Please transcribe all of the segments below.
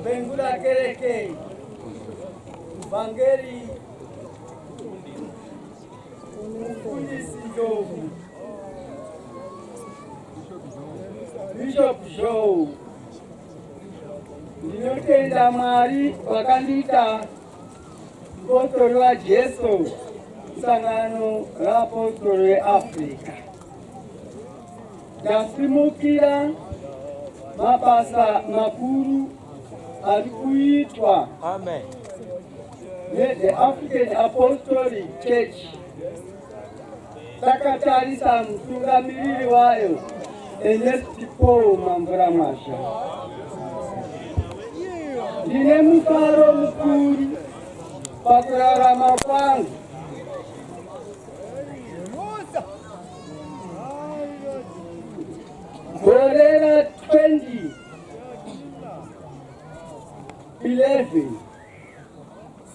Lobhengula kereke Muvhangeri Mufundisi Ndlovu Bishop Zhou. Ndinotenda Mwari vakandiita mupostori waJesu sangano raapostori veAfrica. Ndasimukira mabasa makuru ari kuitwa neThe African Apostolic Church. Takatarisa mutungamiriri wayo Ernest Paul Mamvura Mwazha. Ndine mufaro mukuru pakurarama kwangu. Gore ra 2011,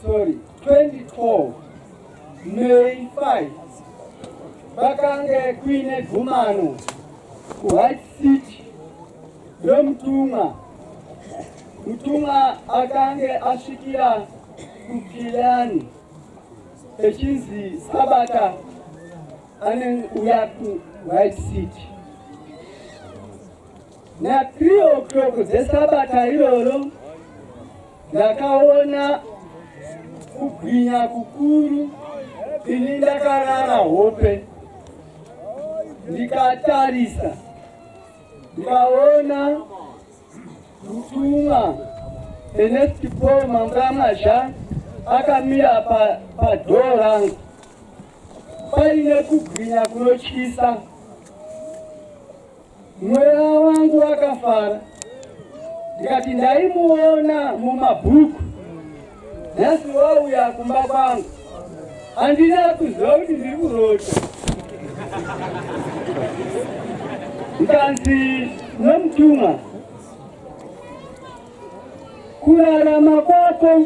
sorry, 2012, May 5, vakange kuine gumano kuWhite City romutumwa. Mutumwa akange asvikira kuKilani echinzi Sabata anouya kuWhite City. Na 3 o'clock dzesabata iroro ndakaona kubwinya kukuru. Ini ndakarara hope, ndikatarisa ndikaona mutumwa Ernest Paul Mamvura akamira padhoo rangu paine kubwinya kunotyisa. Mweya wangu wakafara, ndikati ndaimuona mumabhuku, nhasi wauya kumba kwangu. Handina kuziva kuti ndiri kurota. Ndikanzi nomutumwa, kurarama kwako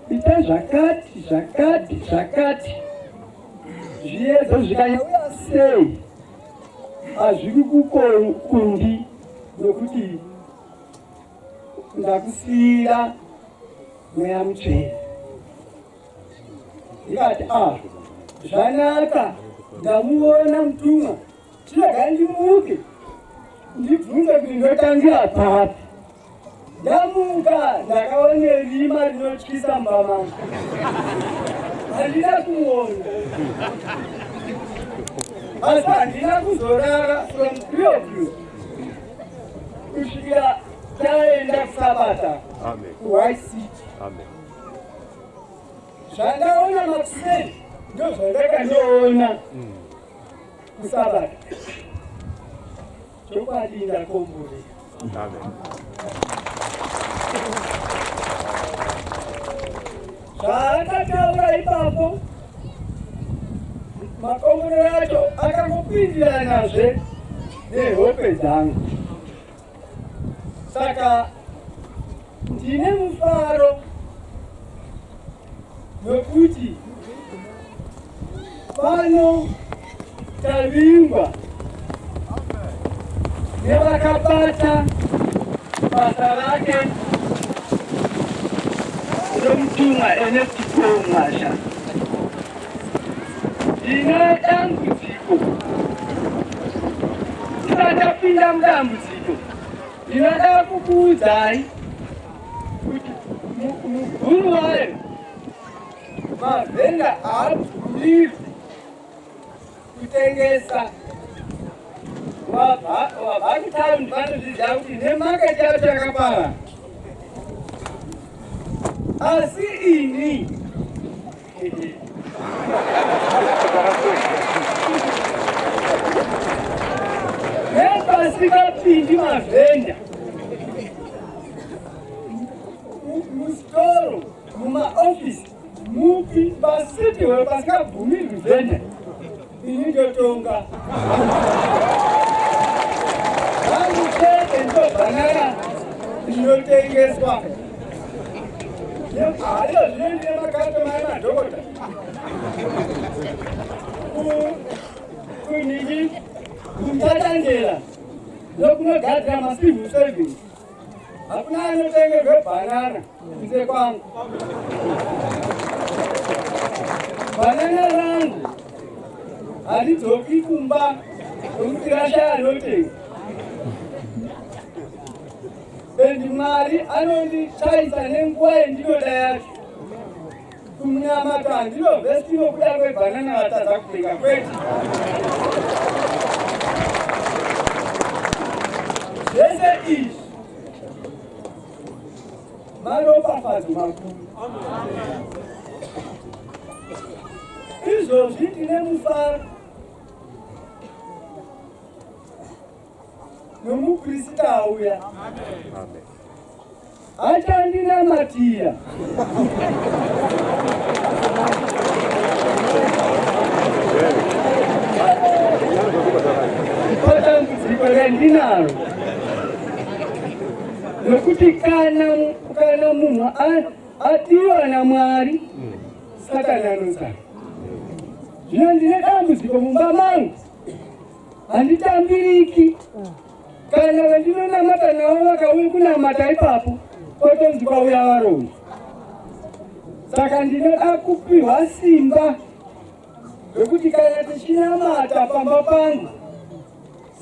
ita zvakati zvakati zvakati, zviedzo zvikanyauya sei hazviri kukundi nokuti ndakusiyira Mweya Mutsvene. Ndikati a zvanaka, ndamuona mutumwa, chirega ndimuke ndibvunze kuti ndotangira papi. Ndamuka ndakaone rima rinotyisa mumba mangu, handina kumuona, asi handina kuzorara from 3 o'clock kusvikira taenda kusabata kuWhite City. Zvandaona makuseni ndozvandakandoona kusabata. Chokwadi ndakomborera. Zvaakataura ipapo makomborero acho akangopindiranazve nehope dzangu. Saka ndine mufaro nokuti pano tavingwa nevakabata basa rake romutumwa Ernest Paul Mwazha. Ndine dambudziko, ndisati ndapinda mudambudziko ndinoda kukuudzai kuti muguru wayo mavhenda haabvumirwi kutengesa. Wabva kutaundi vanozviziva kuti nemaketi yacho yakapara, asi ini nepasikapindi mavhenda musitoro, mumaofisi, mupi pasiti we pasikabvumirwi vhenda, ini ndotonga vangu chete, ndobhanana inotengeswa. Hayo zvinoendera makastoma emadhokota kunhingi kumtatandela nokunogadzira macivil service. Hakuna anotengerwe bhanana kunze kwangu. Bhanana rangu haridzoki kumba nokuti rashaya anotenga. And Mwari anonditsvaisa nenguva yendinoda yacho. Kumunamato handinovhesti nokuda kwebhanana vatadza kutenga kwete. Zvese izvi maropafadzo makuru. Izvozvi tine mufaro nomuprista auya achandinamatira. Padambudziko randinaro nokuti kana kana munhu adiwa naMwari, Satani anotsara. Zvino ndine dambudziko mumba mangu, handitambiriki. Kana vandinonamata navo vakauya kunamata ipapo, kotonzi kwauya varoyi. Saka ndinoda kupiwa simba rekuti kana tichinamata pamba pangu,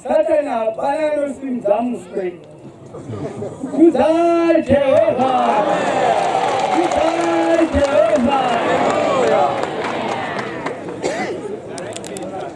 Satani hapana anosimudza muswe. Kudzai Jehovha! Kudzai Jehovha!